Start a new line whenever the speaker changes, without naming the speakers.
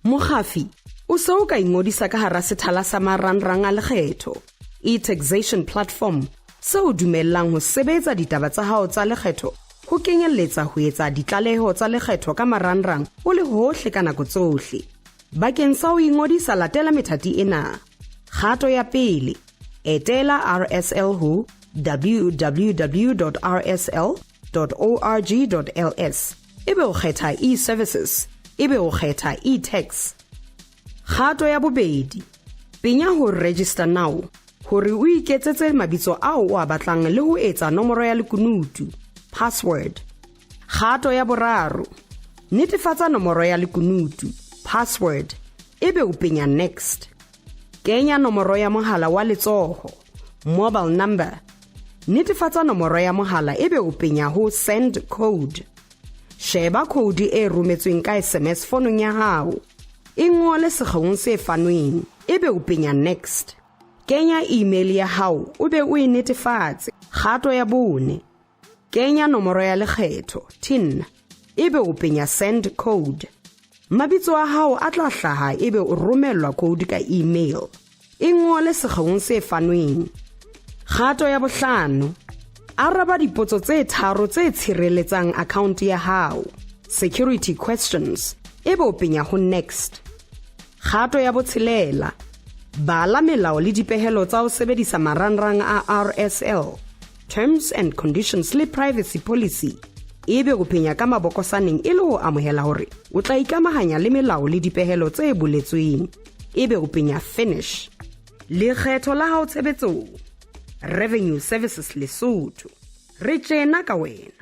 Mokgafi, o se o ka ingodisa ka hara sethala sa marangrang a lekgetho, e-taxation platform, se o dumellang ho sebetsa ditaba tsa hao tsa lekgetho ho kenyelletsa ho etsa ditlaleho tsa lekgetho ka marangrang o le hohle ka nako tsohle. Bakeng sa ho ingodisa latela methati ena. Kgato ya pele, etela RSL ho www.rsl www.org.ls ebe o kgetha e-services ebe o kgetha e-tax. Kgato ya bobedi, penya ho register now hore o iketsetse mabitso ao o a batlang le ho etsa nomoro ya lekunutu, password. Kgato ya boraro, netefatsa nomoro ya lekunutu, password, ebe o penya next. Kenya nomoro ya mohala wa letsoho, mobile number. Netefatsa nomoro ya mohala ebe o penya ho send code. Sheba khoudu e rometsweng ka SMS fonong ya hao. E ngole sekgeong se fanweng ebe o penya next. Kenya email ya hao o be o e netefatse. Kgato ya bone. Kenya nomoro ya lekgetho, TIN, ebe o penya send code. Mabitso a hao a tla hlaha ebe o romellwa code ka email. E ngole sekgeong se fanweng. Kgato ya bohlano. Araba dipotso tse tharo tse tshireletsang account ya hao. Security questions. Ebe o penya ho next. Kgato ya botshelela. Bala melao le dipehelo tsa ho sebedisa marangrang a RSL. Terms and Conditions le Privacy Policy. Ebe o phenya ka mabokosaneng e le ho amohela hore o tla ikamahanya le melao le dipehelo tse boletsweng. Ebe o penya finish. Lekgetho la hao tshebetsong. Revenue Services Lesotho. Re tjena ka wena.